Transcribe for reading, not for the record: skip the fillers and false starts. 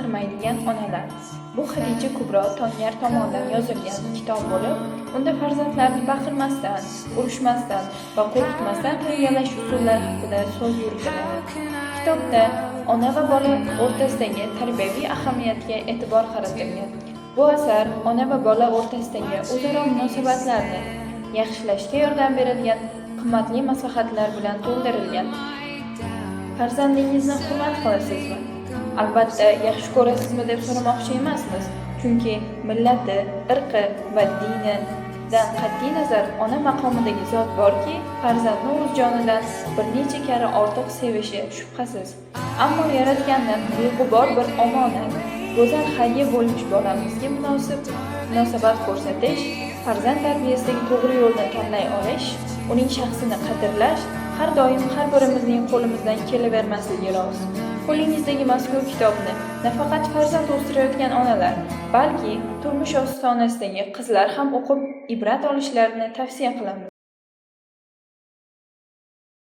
Baqirmaydigan onalar. Bu Xadija Kubro Tonyar tomonidan yozilgan kitob bo'lib, unda farzandlarni baqirmasdan, urushmasdan va qo'rqitmasdan tarbiyalash usullari haqida so'z yuritiladi. Kitobda ona va bola o'rtasidagi tarbiyaviy ahamiyatga e'tibor qaratilgan. Bu asar ona va bola o'rtasidagi o'zaro munosabatlarni yaxshilashga yordam beradigan qimmatli maslahatlar bilan to'ldirilgan. Farzandingizni hurmat qilasizmi? Albatta, yaxshi ko'rasizmi deb so'ramoqchi emasmiz, chunki millati, irqi va dinidan qat'iy nazar ona maqomidagi zot borki, farzandni o'z jonidan bir necha karra ortiq sevishi shubhasiz. Ammo Yaratgandan beg'ubor bir omonat, go'zal hadya bo'lmish bolamizga munosib munosabat ko'rsatish, farzand tarbiyasidagi to'g'ri yo'lni tanlay olish, uning shaxsini qadrlash har doim har birimizning qo'limizdan kelavermasligi rost. Qo'lingizdagi mazkur kitobni nafaqat farzand o'stirayotgan onalar, balki turmush ostonasidagi qizlar ham o'qib ibrat olishlarini tavsiya qilamiz.